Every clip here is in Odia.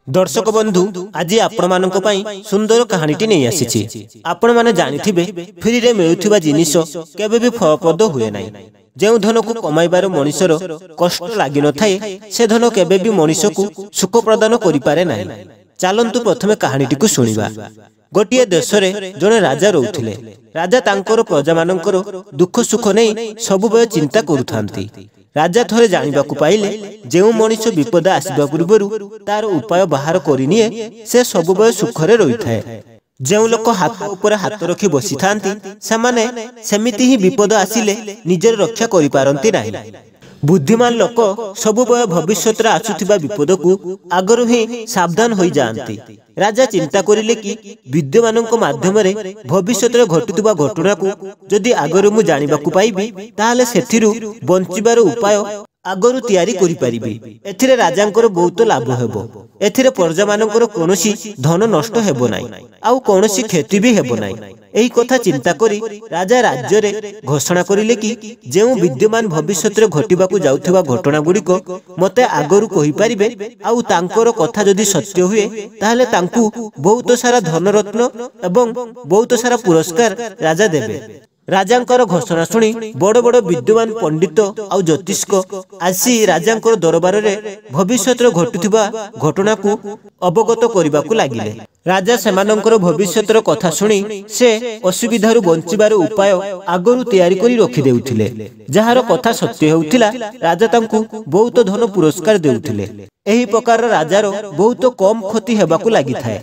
ଦର୍ଶକ ବନ୍ଧୁ, ଆଜି ଆପଣମାନଙ୍କ ପାଇଁ ସୁନ୍ଦର କାହାଣୀଟି ନେଇ ଆସିଛି। ଆପଣମାନେ ଜାଣିଥିବେ, ଫ୍ରିରେ ମିଳୁଥିବା ଜିନିଷ କେବେ ବି ଫଳପ୍ରଦ ହୁଏ ନାହିଁ। ଯେଉଁ ଧନକୁ କମାଇବାର ମଣିଷର କଷ୍ଟ ଲାଗିନଥାଏ, ସେ ଧନ କେବେ ବି ମଣିଷକୁ ସୁଖ ପ୍ରଦାନ କରିପାରେ ନାହିଁ। ଚାଲନ୍ତୁ ପ୍ରଥମେ କାହାଣୀଟିକୁ ଶୁଣିବା। ଗୋଟିଏ ଦେଶରେ ଜଣେ ରାଜା ରହୁଥିଲେ। ରାଜା ତାଙ୍କର ପ୍ରଜାମାନଙ୍କର ଦୁଃଖ ସୁଖ ନେଇ ସବୁବେଳେ ଚିନ୍ତା କରୁଥାନ୍ତି। ରାଜା ଥରେ ଜାଣିବାକୁ ପାଇଲେ, ଯେଉଁ ମଣିଷ ବିପଦ ଆସିବା ପୂର୍ବରୁ ତାର ଉପାୟ ବାହାର କରିନିଏ, ସେ ସବୁବେଳେ ସୁଖରେ ରହିଥାଏ। ଯେଉଁ ଲୋକ ହାତ ଉପରେ ହାତ ରଖି ବସିଥାନ୍ତି, ସେମାନେ ସେମିତି ହିଁ ବିପଦ ଆସିଲେ ନିଜର ରକ୍ଷା କରିପାରନ୍ତି ନାହିଁ। ବୁଦ୍ଧିମାନ ଲୋକ ସବୁବେଳେ ଭବିଷ୍ୟତରେ ଆସୁଥିବା ବିପଦକୁ ଆଗରୁ ହିଁ ସାବଧାନ ହୋଇଯାଆନ୍ତି। ରାଜା ଚିନ୍ତା କରିଲେ କି ବିଦ୍ୟମାନଙ୍କ ମାଧ୍ୟମରେ ଭବିଷ୍ୟତରେ ଘଟୁଥିବା ଘଟଣାକୁ ଯଦି ଆଗରୁ ମୁଁ ଜାଣିବାକୁ ପାଇବି, ତାହେଲେ ସେଥିରୁ ବଞ୍ଚିବାର ଉପାୟ ଆଗରୁ ତିଆରି କରିପାରିବି। ଏଥିରେ ରାଜାଙ୍କର ବହୁତ ଲାଭ ହେବ। ଏଥିରେ ପ୍ରଜାମାନଙ୍କର କୌଣସି ଧନ ନଷ୍ଟ ହେବ ନାହିଁ, ଆଉ କୌଣସି କ୍ଷତି ବି ହେବ ନାହିଁ। ଏହି କଥା ଚିନ୍ତା କରି ରାଜା ରାଜ୍ୟରେ ଘୋଷଣା କରିଲେ କି ଯେଉଁ ବିଦ୍ୟମାନ ଭବିଷ୍ୟତରେ ଘଟିବାକୁ ଯାଉଥିବା ଘଟଣା ଗୁଡ଼ିକ ମୋତେ ଆଗରୁ କହିପାରିବେ, ଆଉ ତାଙ୍କର କଥା ଯଦି ସତ୍ୟ ହୁଏ, ତାହେଲେ ତାଙ୍କୁ ବହୁତ ସାରା ଧନରତ୍ନ ଏବଂ ବହୁତ ସାରା ପୁରସ୍କାର ରାଜା ଦେବେ। ରାଜାଙ୍କର ଘୋଷଣା ଶୁଣି ବଡ଼ ବଡ଼ ବିଦ୍ୱାନ ପଣ୍ଡିତ ଆଉ ଜ୍ୟୋତିଷ୍କ ଆସି ରାଜାଙ୍କର ଦରବାରରେ ଭବିଷ୍ୟତରେ ଘଟୁଥିବା ଘଟଣାକୁ ଅବଗତ କରିବାକୁ ଲାଗିଲେ। ରାଜା ସେମାନଙ୍କର ଭବିଷ୍ୟତର କଥା ଶୁଣି ସେ ଅସୁବିଧାରୁ ବଞ୍ଚିବାର ଉପାୟ ଆଗରୁ ତିଆରି କରି ରଖିଦେଉଥିଲେ। ଯାହାର କଥା ସତ୍ୟ ହେଉଥିଲା, ରାଜା ତାଙ୍କୁ ବହୁତ ଧନ ପୁରସ୍କାର ଦେଉଥିଲେ। ଏହି ପ୍ରକାର ରାଜାର ବହୁତ କମ କ୍ଷତି ହେବାକୁ ଲାଗିଥାଏ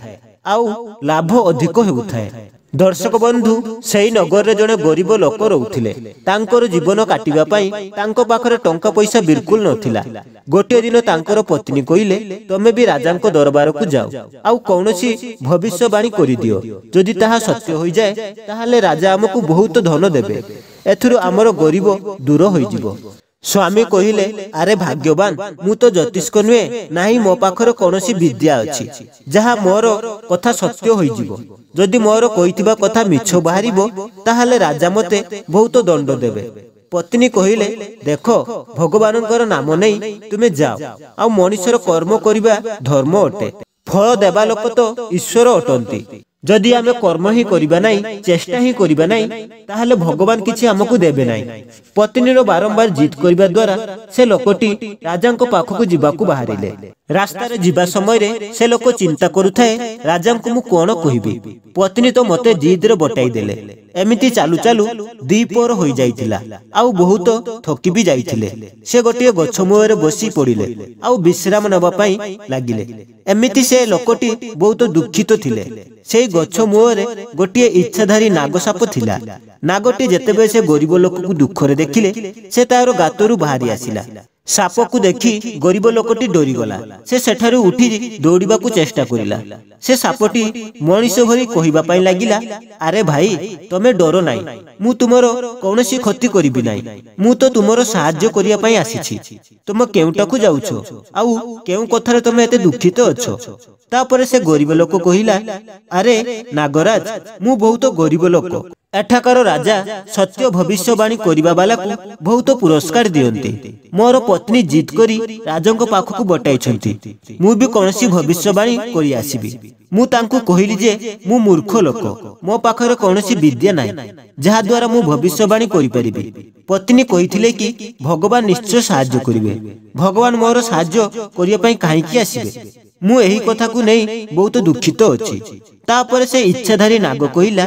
ଆଉ ଲାଭ ଅଧିକ ହେଉଥାଏ। ଦର୍ଶକ ବନ୍ଧୁ, ସେଇ ନଗରରେ ଜଣେ ଗରିବ ଲୋକ ରହୁଥିଲେ। ତାଙ୍କର ଜୀବନ କାଟିବା ପାଇଁ ତାଙ୍କ ପାଖରେ ଟଙ୍କା ପଇସା ବିଲକୁଲ ନଥିଲା। ଗୋଟିଏ ଦିନ ତାଙ୍କର ପତ୍ନୀ କହିଲେ, ତମେ ବି ରାଜାଙ୍କ ଦରବାରକୁ ଯାଅ ଆଉ କୌଣସି ଭବିଷ୍ୟବାଣୀ କରିଦିଅ। ଯଦି ତାହା ସତ୍ୟ ହୋଇଯାଏ, ତାହେଲେ ରାଜା ଆମକୁ ବହୁତ ଧନ ଦେବେ। ଏଥିରୁ ଆମର ଗରିବ ଦୂର ହୋଇଯିବ। ସ୍ୱାମୀ କହିଲେ, ଆରେ ଭାଗ୍ୟବାନ, ମୁଁ ତ ଜ୍ୟୋତିଷ୍କ ନୁହେଁ, ନାହିଁ ମୋ ପାଖରେ କୌଣସି ବିଦ୍ୟା ଅଛି ଯାହା ମୋର କଥା ସତ୍ୟ ହୋଇଯିବ। ଯଦି ମୋର କହିଥିବା କଥା ମିଛ ବାହାରିବ, ତାହେଲେ ରାଜା ମୋତେ ବହୁତ ଦଣ୍ଡ ଦେବେ। ପତ୍ନୀ କହିଲେ, ଦେଖ, ଭଗବାନଙ୍କର ନାମ ନେଇ ତୁମେ ଯାଅ, ଆଉ ମଣିଷର କର୍ମ କରିବା ଧର୍ମ ଅଟେ। ଫଳ ଦେବା ଲୋକ ତ ଈଶ୍ୱର ଅଟନ୍ତି। ଯଦି ଆମେ କର୍ମ ହିଁ କରିବା ନାହିଁ, ଚେଷ୍ଟା ହିଁ କରିବା ନାହିଁ, ତାହେଲେ ଭଗବାନ କିଛି ଆମକୁ ଦେବେ ନାହିଁ। ପତ୍ନୀର ବାରମ୍ବାର ଜିଦ୍ କରିବା ଦ୍ୱାରା ସେ ଲୋକଟି ରାଜାଙ୍କ ପାଖକୁ ଯିବାକୁ ବାହାରିଲେ। ରାସ୍ତାରେ ଯିବା ସମୟରେ ସେ ଲୋକ ଚିନ୍ତା କରୁଥାଏ, ରାଜାଙ୍କୁ ମୁଁ କଣ କହିବି? ପତ୍ନୀ ତ ମତେ ଜିଦରେ ବଟାଇ ଦେଲେ। ଏମିତି ଚାଲୁ ଚାଲୁ ଦ୍ୱିପହର ହୋଇଯାଇଥିଲା ଆଉ ବହୁତ ଥକି ବି ଯାଇଥିଲେ। ସେ ଗୋଟିଏ ଗଛ ମୂଳରେ ବସି ପଡ଼ିଲେ ଆଉ ବିଶ୍ରାମ ନେବା ପାଇଁ ଲାଗିଲେ। ଏମିତି ସେ ଲୋକଟି ବହୁତ ଦୁଃଖିତ ଥିଲେ। ସେଇ ଗଛ ମୂଳରେ ଗୋଟିଏ ଇଚ୍ଛାଧାରୀ ନାଗ ସାପ ଥିଲା। ନାଗଟି ଯେତେବେଳେ ସେ ଗରିବ ଲୋକକୁ ଦୁଃଖରେ ଦେଖିଲେ, ସେ ତାର ଗାତରୁ ବାହାରି ଆସିଲା। ସାପକୁ ଦେଖି ଗରିବ ଲୋକଟି ଡରିଗଲା। ସେ ସେଠାରୁ ଉଠି ଦୌଡ଼ିବାକୁ ଚେଷ୍ଟା କରିଲା। ସେ ସାପଟି ମଣିଷ ଭଳି କହିବା ପାଇଁ ଲାଗିଲା, ଆରେ ଭାଇ, ତମେ ଡର ନାହିଁ, ମୁଁ ତୁମର କୌଣସି କ୍ଷତି କରିବି ନାହିଁ। ମୁଁ ତ ତୁମର ସାହାଯ୍ୟ କରିବା ପାଇଁ ଆସିଛି। ତୁମ କେଉଁଟାକୁ ଯାଉଛ ଆଉ କେଉଁ କଥାରେ ତମେ ଏତେ ଦୁଃଖିତ ଅଛ? ତାପରେ ସେ ଗରିବ ଲୋକ କହିଲା, ଆରେ ନାଗରାଜ, ମୁଁ ବହୁତ ଗରିବ ଲୋକ। ଏଠାକାର ରାଜା ସତ୍ୟ ଭବିଷ୍ୟବାଣୀ କରିବା ବାଲାକୁ ବହୁତ ପୁରସ୍କାର ଦିଅନ୍ତି। ମୋର ପତ୍ନୀ ଜିଦ୍ କରି ରାଜାଙ୍କ ପାଖକୁ ବଟାଇଛନ୍ତି, ମୁଁ ବି କୌଣସି ଭବିଷ୍ୟବାଣୀ କରି ଆସିବି। ମୁଁ ତାଙ୍କୁ କହିଲି ଯେ ମୁଁ ମୂର୍ଖ ଲୋକ, ମୋ ପାଖରେ କୌଣସି ବିଦ୍ୟା ନାହିଁ ଯାହାଦ୍ୱାରା ମୁଁ ଭବିଷ୍ୟବାଣୀ କରିପାରିବି। ପତ୍ନୀ କହିଥିଲେ କି ଭଗବାନ ନିଶ୍ଚୟ ସାହାଯ୍ୟ କରିବେ। ଭଗବାନ ମୋର ସାହାଯ୍ୟ କରିବା ପାଇଁ କାହିଁକି ଆସିବେ? ମୁଁ ଏହି କଥାକୁ ନେଇ ବହୁତ ଦୁଃଖିତ ଅଛି। ତାପରେ ସେ ଇଚ୍ଛାଧାରୀ ନାଗ କହିଲା,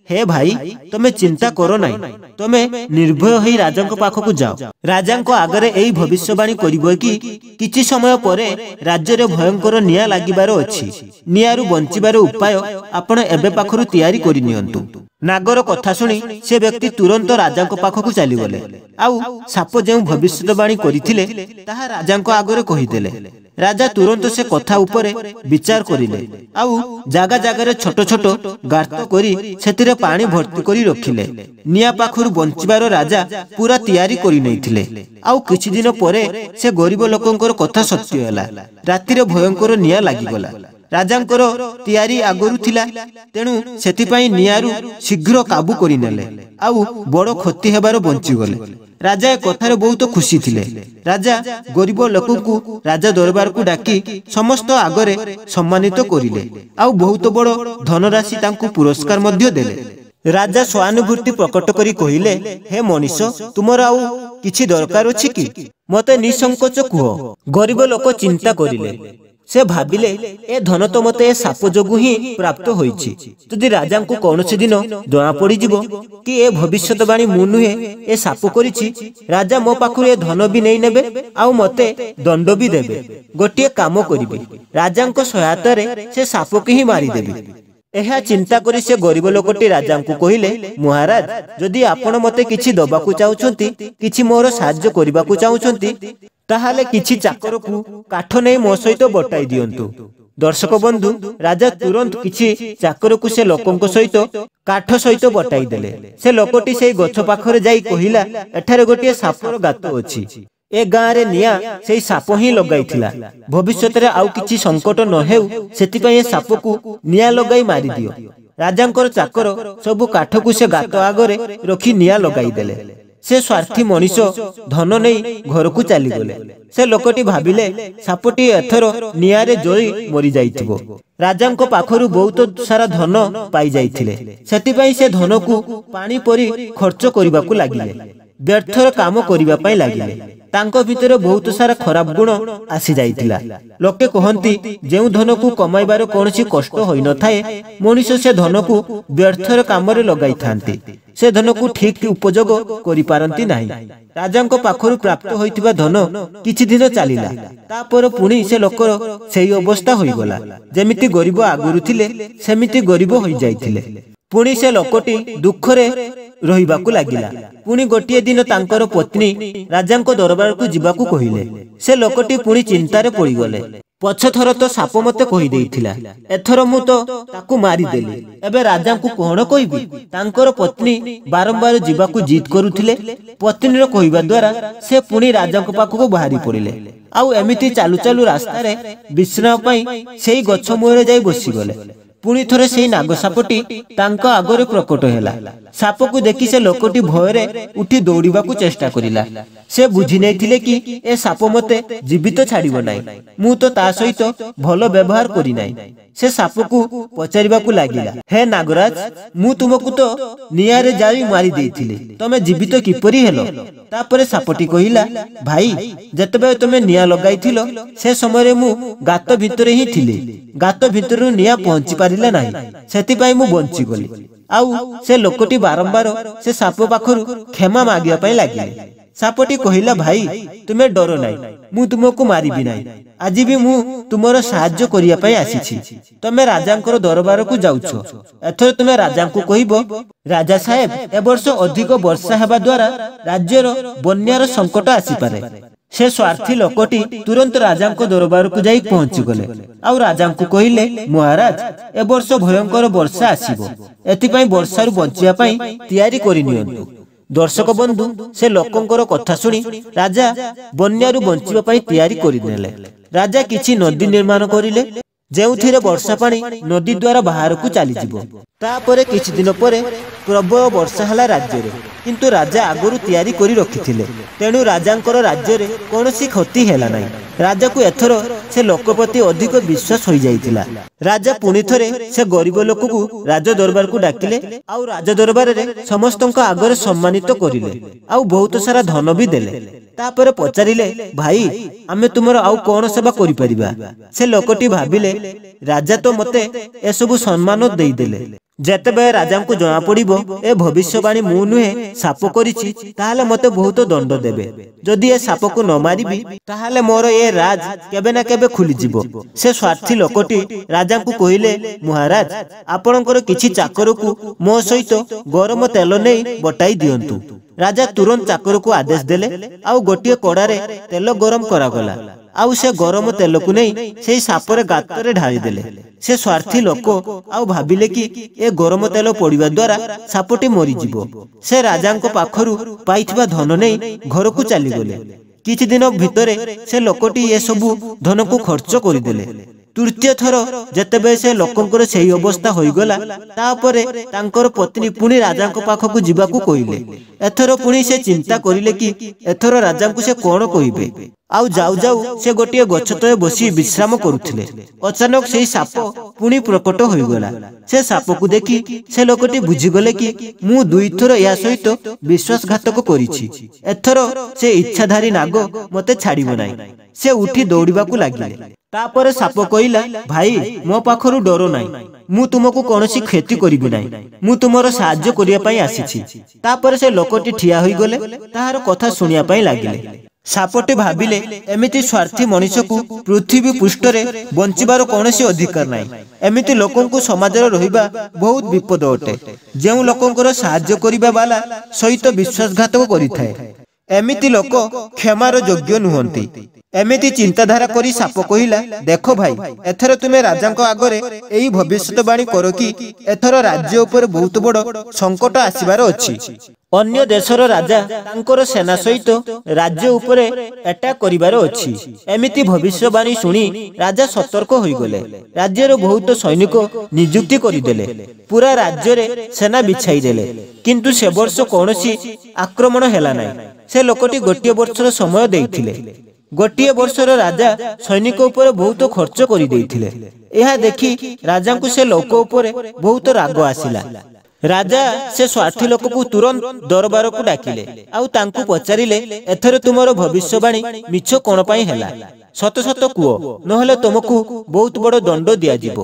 ହେ ଭାଇ, ତମେ ଚିନ୍ତା କର ନାହିଁ, ତମେ ନିର୍ଭୟ ହୋଇ ରାଜାଙ୍କ ପାଖକୁ ଯାଅ। ରାଜାଙ୍କ ଆଗରେ ଏହି ଭବିଷ୍ୟବାଣୀ କରିବ କି କିଛି ସମୟ ପରେ ରାଜ୍ୟରେ ଭୟଙ୍କର ନିଆଁ ଲାଗିବାର ଅଛି। ନିଆଁରୁ ବଞ୍ଚିବାର ଉପାୟ ଆପଣ ଏବେ ପାଖରୁ ତିଆରି କରିନିଅନ୍ତୁ। ନାଗର କଥା ଶୁଣି ସେ ବ୍ୟକ୍ତି ତୁରନ୍ତ ରାଜାଙ୍କ ପାଖକୁ ଚାଲିଗଲେ ଆଉ ସାପ ଯେଉଁ ଭବିଷ୍ୟତବାଣୀ କରିଥିଲେ ତାହା ରାଜାଙ୍କ ଆଗରେ କହିଦେଲେ। ରାଜା ତୁରନ୍ତ ସେ କଥା ଉପରେ ବିଚାର କରିଲେ ଆଉ ଜାଗା ଜାଗାରେ ଛୋଟ ଛୋଟ ଗାର୍ତ୍ତ କରି ସେଥିରେ ପାଣି ଭର୍ତ୍ତି କରି ରଖିଲେ। ନିଆଁ ପାଖରୁ ବଞ୍ଚିବାର ରାଜା ପୁରା ତିଆରି କରି ନେଇଥିଲେ। ଆଉ କିଛି ଦିନ ପରେ ସେ ଗରିବ ଲୋକଙ୍କର କଥା ସତ୍ୟ ହେଲା। ରାତିରେ ଭୟଙ୍କର ନିଆଁ ଲାଗିଗଲା। ରାଜାଙ୍କର ତିଆରି ଆଗରୁ ଥିଲା, ତେଣୁ ସେଥିପାଇଁ ନିଆଁରୁ ଶୀଘ୍ର କାବୁ କରିନେଲେ ଆଉ ବଡ଼ କ୍ଷତି ହେବାର ବଞ୍ଚିଗଲେ। ରାଜା ଏ କଥାରେ ବହୁତ ଖୁସି ଥିଲେ। ରାଜା ଗରିବ ଲୋକଙ୍କୁ ରାଜା ଦରବାରକୁ ଡାକି ସମସ୍ତ ଆଗରେ ସମ୍ମାନିତ କରିଲେ ଆଉ ବହୁତ ବଡ଼ ଧନରାଶି ତାଙ୍କୁ ପୁରସ୍କାର ମଧ୍ୟ ଦେଲେ। ରାଜା ସହାନୁଭୂତି ପ୍ରକଟ କରି କହିଲେ, ହେ ମଣିଷ, ତୁମର ଆଉ କିଛି ଦରକାର ଅଛି କି? ମତେ ନିଃସଙ୍କୋଚ କୁହ। ଗରିବ ଲୋକ ଚିନ୍ତା କରିଲେ। ସେ ଭାବିଲେ, ଏ ଧନ ତ ମତେ ଏ ସାପ ଯୋଗୁଁ ହିଁ ପ୍ରାପ୍ତ ହୋଇଛି। ଯଦି ରାଜାଙ୍କୁ କୌଣସି ଦିନ ଜଣା ପଡ଼ିଯିବ କି ଏ ଭବିଷ୍ୟତବାଣୀ ମୁଁ ନୁହେଁ, ଏ ସାପ କରିଛି, ରାଜା ମୋ ପାଖରୁ ଏ ଧନ ବି ନେଇ ନେବେ ଆଉ ମତେ ଦଣ୍ଡ ବି ଦେବେ। ଗୋଟିଏ କାମ କରିବି, ରାଜାଙ୍କ ସହାୟତାରେ ସେ ସାପକୁ ହିଁ ମାରିଦେବି। ଏହା ଚିନ୍ତା କରି ସେ ଗରିବ ଲୋକଟି ରାଜାଙ୍କୁ କହିଲେ, ମହାରାଜ, ଯଦି ଆପଣ ମତେ କିଛି ଦବାକୁ ଚାହୁଁଛନ୍ତି, କିଛି ମୋର ସାହାଯ୍ୟ କରିବାକୁ ଚାହୁଁଛନ୍ତି, ତାହେଲେ କିଛି ଚାକରକୁ କାଠ ନେଇ ମୋ ସହିତ ବଟାଇ ଦିଅନ୍ତୁ। ଦର୍ଶକ ବନ୍ଧୁ, ରାଜା ତୁରନ୍ତ କିଛି ଚାକରକୁ ସେ ଲୋକଙ୍କ ସହିତ କାଠ ସହିତ ବଟାଇ ଦେଲେ। ସେ ଲୋକଟି ସେଇ ଗଛ ପାଖରେ ଯାଇ କହିଲା, ଏଠାରେ ଗୋଟିଏ ସାପର ଗାତ ଅଛି। ଏ ଗାଁରେ ନିଆଁ ସେଇ ସାପ ହିଁ ଲଗାଇଥିଲା। ଭବିଷ୍ୟତରେ ଆଉ କିଛି ସଙ୍କଟ ନ ହେଉ, ସେଥିପାଇଁ ଏ ସାପକୁ ନିଆଁ ଲଗାଇ ମାରିଦିଅ। ରାଜାଙ୍କର ଚାକର ସବୁ କାଠକୁ ସେ ଗାତ ଆଗରେ ରଖି ନିଆଁ ଲଗାଇଦେଲେ। ସେ ସ୍ୱାର୍ଥୀ ମଣିଷ ଧନ ନେଇ ଘରକୁ ଚାଲିଗଲେ। ସେ ଲୋକଟି ଭାବିଲେ, ସାପଟି ଏଥର ନିଆଁରେ ଜଳି ମରିଯାଇଥିବ। ରାଜାଙ୍କ ପାଖରୁ ବହୁତ ସାରା ଧନ ପାଇଯାଇଥିଲେ, ସେଥିପାଇଁ ସେ ଧନକୁ ପାଣି ପରି ଖର୍ଚ୍ଚ କରିବାକୁ ଲାଗିଲେ, ବ୍ୟର୍ଥର କାମ କରିବା ପାଇଁ ଲାଗିଲେ। ତାଙ୍କ ଭିତରେ ବହୁତ ସାରା ଖରାପ ଗୁଣ ଆସିଯାଇଥିଲା। ଲୋକେ କହନ୍ତି, ଯେଉଁ ଧନକୁ କମାଇବାର କୌଣସି କଷ୍ଟ ହୋଇନଥାଏ, ମଣିଷ ସେ ଧନକୁ ବ୍ୟର୍ଥର କାମରେ ଲଗାଇଥାନ୍ତି, ସେ ଧନକୁ ଠିକ ଉପଯୋଗ କରିପାରନ୍ତି ନାହିଁ। ରାଜାଙ୍କ ପାଖରୁ ପ୍ରାପ୍ତ ହୋଇଥିବା ଧନ କିଛି ଦିନ ଚାଲିଲା, ତାପରେ ପୁଣି ସେ ଲୋକର ସେଇ ଅବସ୍ଥା ହୋଇଗଲା। ଯେମିତି ଗରିବ ଆଗରୁ ଥିଲେ, ସେମିତି ଗରିବ ହୋଇଯାଇଥିଲେ। ପୁଣି ସେ ଲୋକଟି ଦୁଃଖରେ ରହିବାକୁ ଲାଗିଲା। ପୁଣି ଗୋଟିଏ ଦିନ ତାଙ୍କର ପତ୍ନୀ ରାଜାଙ୍କ ଦରବାରକୁ ଯିବାକୁ କହିଲେ। ସେ ଲୋକଟି ପୁଣି ଚିନ୍ତାରେ ପଡ଼ିଗଲେ। ପଛ ଥର ତ ସାପ ମତେ କହିଦେଇଥିଲା, ଏଥର ମୁଁ ତ ତାକୁ ମାରିଦେଲି, ଏବେ ରାଜାଙ୍କୁ କଣ କହିବି? ତାଙ୍କର ପତ୍ନୀ ବାରମ୍ବାର ଯିବାକୁ ଜିଦ୍ କରୁଥିଲେ। ପତ୍ନୀର କହିବା ଦ୍ୱାରା ସେ ପୁଣି ରାଜାଙ୍କ ପାଖକୁ ବାହାରି ପଡ଼ିଲେ ଆଉ ଏମିତି ଚାଲୁ ଚାଲୁ ରାସ୍ତାରେ ବିଶ୍ରାମ ପାଇଁ ସେଇ ଗଛ ମୂଳରେ ଯାଇ ବସିଗଲେ। ପୁଣି ଥରେ ସେଇ ନାଗ ସାପଟି ତାଙ୍କ ଆଗରେ ପ୍ରକଟ ହେଲା। ସାପକୁ ଦେଖି ସେ ଲୋକଟି ଭୟରେ ଉଠି ଦୌଡ଼ିବାକୁ ଚେଷ୍ଟା କରିଲା। ସେ ବୁଝି ନେଇଥିଲେ କି ଏ ସାପ ମତେ ଜୀବିତ ଛାଡ଼ିବ ନାହିଁ, ମୁଁ ତ ତା ସହିତ ଭଲ ବ୍ୟବହାର କରିନାହିଁ। ସେ ସାପକୁ ପଚାରିବାକୁ ଲାଗିଲା, ହେ ନାଗରାଜ, ମୁଁ ତୁମକୁ ତ ନିଆଁରେ ଜାଳି ମାରି ଦେଇଥିଲି, ତମେ ଜୀବିତ କିପରି ହେଲ? ତାପରେ ସାପଟି କହିଲା, ଭାଇ, ଯେତେବେଳେ ତମେ ନିଆଁ ଲଗାଇଥିଲ ସେ ସମୟରେ ମୁଁ ଗାତ ଭିତରେ ହିଁ ଥିଲି। ଗାତ ଭିତରୁ ନିଆଁ ପହଞ୍ଚି ପାରିଲା ନାହିଁ, ସେଥିପାଇଁ ମୁଁ ବଞ୍ଚିଗଲି। ଆଉ ସେ ଲୋକଟି ବାରମ୍ବାର ସେ ସାପ ପାଖରୁ କ୍ଷମା ମାଗିବା ପାଇଁ ଲାଗିଲେ। ସାପଟି କହିଲା, ଭାଇ, ତୁମେ ଡର ନାହିଁ, ମୁଁ ତୁମକୁ ମାରିବି ନାହିଁ। ଆଜି ବି ମୁଁ ତୁମର ସାହାଯ୍ୟ କରିବା ପାଇଁ ଆସିଛି। ତମେ ରାଜାଙ୍କର ଦରବାରକୁ ଯାଉଛ, ଏଥର ତୁମେ ରାଜାଙ୍କୁ କହିବ, ରାଜା ସାହେବ, ଏ ବର୍ଷ ଅଧିକ ବର୍ଷା ହେବା ଦ୍ୱାରା ରାଜ୍ୟର ବନ୍ୟାର ସଙ୍କଟ ଆସିପାରେ। ସେ ସ୍ୱାର୍ଥୀ ଲୋକଟି ତୁରନ୍ତ ରାଜାଙ୍କ ଦରବାରକୁ ଯାଇ ପହଞ୍ଚିଗଲେ ଆଉ ରାଜାଙ୍କୁ କହିଲେ, ମହାରାଜ, ଏ ବର୍ଷ ଭୟଙ୍କର ବର୍ଷା ଆସିବ, ଏଥିପାଇଁ ବର୍ଷାରୁ ବଞ୍ଚିବା ପାଇଁ ତିଆରି କରିନିଅନ୍ତୁ। ଦର୍ଶକ ବନ୍ଧୁ, ସେ ଲୋକଙ୍କର କଥା ଶୁଣି ରାଜା ବନ୍ୟାରୁ ବଞ୍ଚିବା ପାଇଁ ତିଆରି କରିନେଲେ। ରାଜା କିଛି ନଦୀ ନିର୍ମାଣ କରିଲେ, ଯେଉଁଥିରେ ବର୍ଷା ପାଣି ନଦୀ ଦ୍ୱାରା ବାହାରକୁ ଚାଲିଯିବ। ତାପରେ କିଛି ଦିନ ପରେ ପ୍ରବଳ ବର୍ଷା ହେଲା ରାଜ୍ୟରେ, କିନ୍ତୁ ରାଜା ଆଗରୁ ତିଆରି କରି ରଖିଥିଲେ, ତେଣୁ ରାଜାଙ୍କର ରାଜ୍ୟରେ କୌଣସି କ୍ଷତି ହେଲା ନାହିଁ। ରାଜାକୁ ଏଥର ସେ ଲୋକ ପ୍ରତି ଅଧିକ ବିଶ୍ୱାସ ହୋଇଯାଇଥିଲା। ରାଜା ପୁଣି ଥରେ ସେ ଗରିବ ଲୋକକୁ ରାଜ ଦରବାରକୁ ଡାକିଲେ ଆଉ ରାଜ ଦରବାରରେ ସମସ୍ତଙ୍କ ଆଗରେ ସମ୍ମାନିତ କରିଲେ ଆଉ ବହୁତ ସାରା ଧନ ବି ଦେଲେ। ତାପରେ ପଚାରିଲେ, ଭାଇ, ଆମେ ତୁମର ଆଉ କଣ ସେବା କରିପାରିବା? ସେ ଲୋକଟି ଭାବିଲେ, ରାଜା ତ ମତେ ଏସବୁ ସମ୍ମାନ ଦେଇଦେଲେ, ଯେତେବେଳେ ରାଜାଙ୍କୁ ଜଣା ପଡ଼ିବ ଏ ଭବିଷ୍ୟବାଣୀ ମୁଁ ନୁହେଁ ସାପ କରିଛି, ତାହେଲେ ମତେ ବହୁତ ଦଣ୍ଡ ଦେବେ। ଯଦି ଏ ସାପକୁ ନ ମାରିବି, ତାହେଲେ ମୋର ଏ ରାଜ କେବେ ନା କେବେ ଖୋଲିଯିବ। ସେ ସ୍ୱାର୍ଥୀ ଲୋକଟି ରାଜାଙ୍କୁ କହିଲେ, ମହାରାଜ, ଆପଣଙ୍କର କିଛି ଚାକରକୁ ମୋ ସହିତ ଗରମ ତେଲ ନେଇ ବଟାଇ ଦିଅନ୍ତୁ। ରାଜା ତୁରନ୍ତ ଚାକରକୁ ଆଦେଶ ଦେଲେ ଆଉ ଗୋଟିଏ କଡ଼ାରେ ତେଲ ଗରମ କରାଗଲା ଆଉ ସେ ଗରମ ତେଲକୁ ନେଇ ସେଇ ସାପରେ ଗାତରେ ଢାଳିଦେଲେ। ସେ ସ୍ୱାର୍ଥୀ ଲୋକ ଆଉ ଭାବିଲେ କି ଏ ଗରମ ତେଲ ପଡ଼ିବା ଦ୍ୱାରା ସାପଟି ମରିଯିବ। ସେ ରାଜାଙ୍କ ପାଖରୁ ପାଇଥିବା ଧନ ନେଇ ଘରକୁ ଚାଲିଗଲେ। କିଛି ଦିନ ଭିତରେ ସେ ଲୋକଟି ଏସବୁ ଧନକୁ ଖର୍ଚ୍ଚ କରିଦେଲେ। ତୃତୀୟ ଥର ଯେତେବେଳେ ସେ ଲୋକଙ୍କର ସେହି ଅବସ୍ଥା ହୋଇଗଲା, ତାପରେ ତାଙ୍କର ପତ୍ନୀ ପୁଣି ରାଜାଙ୍କ ପାଖକୁ ଯିବାକୁ କହିଲେ। ଏଥର ପୁଣି ସେ ଚିନ୍ତା କରିଲେ କି ଏଥର ରାଜାଙ୍କୁ ସେ କଣ କହିବେ। ଆଉ ଯାଉ ଯାଉ ସେ ଗୋଟିଏ ଗଛ ତଳେ ବସି ବିଶ୍ରାମ କରୁଥିଲେ। ଅଚାନକ ସେଇ ସାପ ପୁଣି ପ୍ରକଟ ହୋଇଗଲା। ସେ ସାପକୁ ଦେଖି ସେ ଲୋକଟି ବୁଝିଗଲେ କି ମୁଁ ଦୁଇଥର ଏହା ସହିତ ବିଶ୍ୱାସଘାତକ କରିଛି, ଏଥର ସେ ଇଚ୍ଛାଧାରୀ ନାଗ ମତେ ଛାଡ଼ିବ ନାହିଁ। ସେ ଉଠି ଦୌଡ଼ିବାକୁ ଲାଗିଲେ। ତାପରେ ସାପ କହିଲା, ଭାଇ, ମୋ ପାଖରୁ ଡର ନାହିଁ, ମୁଁ ତୁମକୁ କୌଣସି କ୍ଷତି କରିବି ନାହିଁ, ମୁଁ ତୁମର ସାହାଯ୍ୟ କରିବା ପାଇଁ ଆସିଛି। ତାପରେ ସେ ଲୋକଟି ଠିଆ ହୋଇଗଲେ, ତାହାର କଥା ଶୁଣିବା ପାଇଁ ଲାଗିଲେ। ସାପଟି ଭାବିଲେ, ଏମିତି ସ୍ୱାର୍ଥୀ ମଣିଷକୁ ପୃଥିବୀ ପୃଷ୍ଠରେ ବଞ୍ଚିବାର କୌଣସି ଅଧିକାର ନାହିଁ। ଏମିତି ଲୋକଙ୍କୁ ସମାଜରେ ରହିବା ବହୁତ ବିପଦ ଅଟେ। ଯେଉଁ ଲୋକଙ୍କର ସାହାଯ୍ୟ କରିବା ବାଲା ସହିତ ବିଶ୍ୱାସଘାତକ କରିଥାଏ, ଏମିତି ଲୋକ କ୍ଷମାର ଯୋଗ୍ୟ ନୁହନ୍ତି। ଏମିତି ଚିନ୍ତାଧାରା କରି ସାପ କହିଲା, ଦେଖ ଭାଇ, ଏଥର ତୁମେ ରାଜାଙ୍କ ଆଗରେ ଏହି ଭବିଷ୍ୟତବାଣୀ କର କି ଏଥର ରାଜ୍ୟ ଉପରେ ବହୁତ ବଡ଼ ସଙ୍କଟ ଆସିବାର ଅଛି। ଅନ୍ୟ ଦେଶର ରାଜା ତାଙ୍କର ସେନା ସହିତ ରାଜ୍ୟ ଉପରେ ଆଟାକ୍ କରିବାର ଅଛି। ଏମିତି ଭବିଷ୍ୟବାଣୀ ଶୁଣି ରାଜା ସତର୍କ ହୋଇଗଲେ। ରାଜ୍ୟର ବହୁତ ସୈନିକ ନିଯୁକ୍ତି କରିଦେଲେ, ପୁରା ରାଜ୍ୟରେ ସେନା ବିଛାଇ ଦେଲେ। କିନ୍ତୁ ସେ ବର୍ଷ କୌଣସି ଆକ୍ରମଣ ହେଲା ନାହିଁ। ସେ ଲୋକଟି ଗୋଟିଏ ବର୍ଷର ସମୟ ଦେଇଥିଲେ। ଗୋଟିଏ ବର୍ଷର ରାଜା ସୈନିକ ଉପରେ ବହୁତ ଖର୍ଚ୍ଚ କରିଦେଇଥିଲେ। ଏହା ଦେଖି ରାଜାଙ୍କୁ ସେ ଲୋକ ଉପରେ ବହୁତ ରାଗ ଆସିଲା। ରାଜା ସେ ସ୍ୱାର୍ଥୀ ଲୋକକୁ ତୁରନ୍ତ ଦରବାରକୁ ଡାକିଲେ ଆଉ ତାଙ୍କୁ ପଚାରିଲେ, ଏଥର ତୁମର ଭବିଷ୍ୟବାଣୀ ମିଛ କଣ ପାଇଁ ହେଲା? ସତ ସତ କୁହ, ନହେଲେ ତୁମକୁ ବହୁତ ବଡ଼ ଦଣ୍ଡ ଦିଆଯିବ।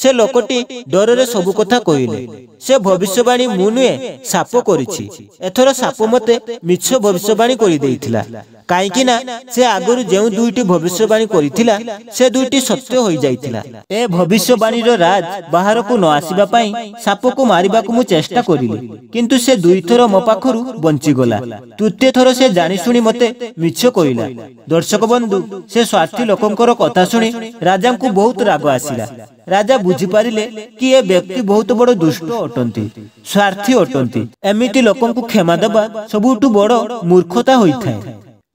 ସେ ଲୋକଟି ଡରରେ ସବୁ କଥା କହିଲେ। ସେ ଭବିଷ୍ୟବାଣୀ ମୁଁ ନୁହେଁ, ସାପ କରିଛି। ଏଥର ସାପ ମତେ ମିଛ ଭବିଷ୍ୟବାଣୀ କରିଦେଇଥିଲା, କାହିଁକି ନା ସେ ଆଗରୁ ଯେଉଁ ଦୁଇଟି ଭବିଷ୍ୟବାଣୀ କରିଥିଲା ସେ ଦୁଇଟି ସତ୍ୟ ହୋଇଯାଇଥିଲା। ଏ ଭବିଷ୍ୟବାଣୀର ରାଜ ବାହାରକୁ ନ ଆସିବା ପାଇଁ ସାପକୁ ମାରିବାକୁ ମୁଁ ଚେଷ୍ଟା କରିଲି, କିନ୍ତୁ ସେ ଦୁଇଥର ମୋ ପାଖରୁ ବଞ୍ଚିଗଲା। ତୃତୀୟ ଥର ସେ ଜାଣିଶୁଣି ମତେ ମିଛ କହିଲା। ଦର୍ଶକ ବନ୍ଧୁ, ସେ ସ୍ୱାର୍ଥୀ ଲୋକଙ୍କର କଥା ଶୁଣି ରାଜାଙ୍କୁ ବହୁତ ରାଗ ଆସିଲା। ରାଜା ବୁଝିପାରିଲେ କି ଏ ବ୍ୟକ୍ତି ବହୁତ ବଡ଼ ଦୁଷ୍ଟ ଅଟନ୍ତି, ସ୍ୱାର୍ଥୀ ଅଟନ୍ତି। ଏମିତି ଲୋକଙ୍କୁ କ୍ଷମା ଦେବା ସବୁଠୁ ବଡ଼ ମୂର୍ଖତା ହୋଇଥାଏ।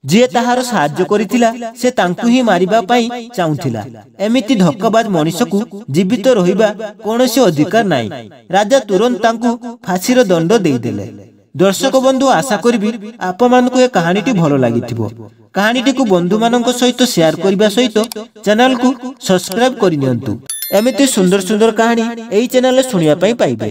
ଯିଏ ତାହାର ସାହାଯ୍ୟ କରିଥିଲା ସେ ତାଙ୍କୁ ହିଁ ମାରିବା ପାଇଁ ଚାହୁଁଥିଲା। ଏମିତି ଧୋକାବାଜ ମଣିଷକୁ ଜୀବିତ ରହିବା କୌଣସି ଅଧିକାର ନାହିଁ। ରାଜା ତୁରନ୍ତ ତାଙ୍କୁ ଫାଶୀର ଦଣ୍ଡ ଦେଇଦେଲେ। ଦର୍ଶକ ବନ୍ଧୁ, ଆଶା କରିବି ଆପଣମାନଙ୍କୁ ଏ କାହାଣୀଟି ଭଲ ଲାଗିଥିବ। କାହାଣୀଟିକୁ ବନ୍ଧୁମାନଙ୍କ ସହିତ ସେୟାର କରିବା ସହିତ ଚ୍ୟାନେଲକୁ ସବସ୍କ୍ରାଇବ କରିନିଅନ୍ତୁ। ଏମିତି ସୁନ୍ଦର ସୁନ୍ଦର କାହାଣୀ ଏହି ଚ୍ୟାନେଲରେ ଶୁଣିବା ପାଇଁ ପାଇବେ।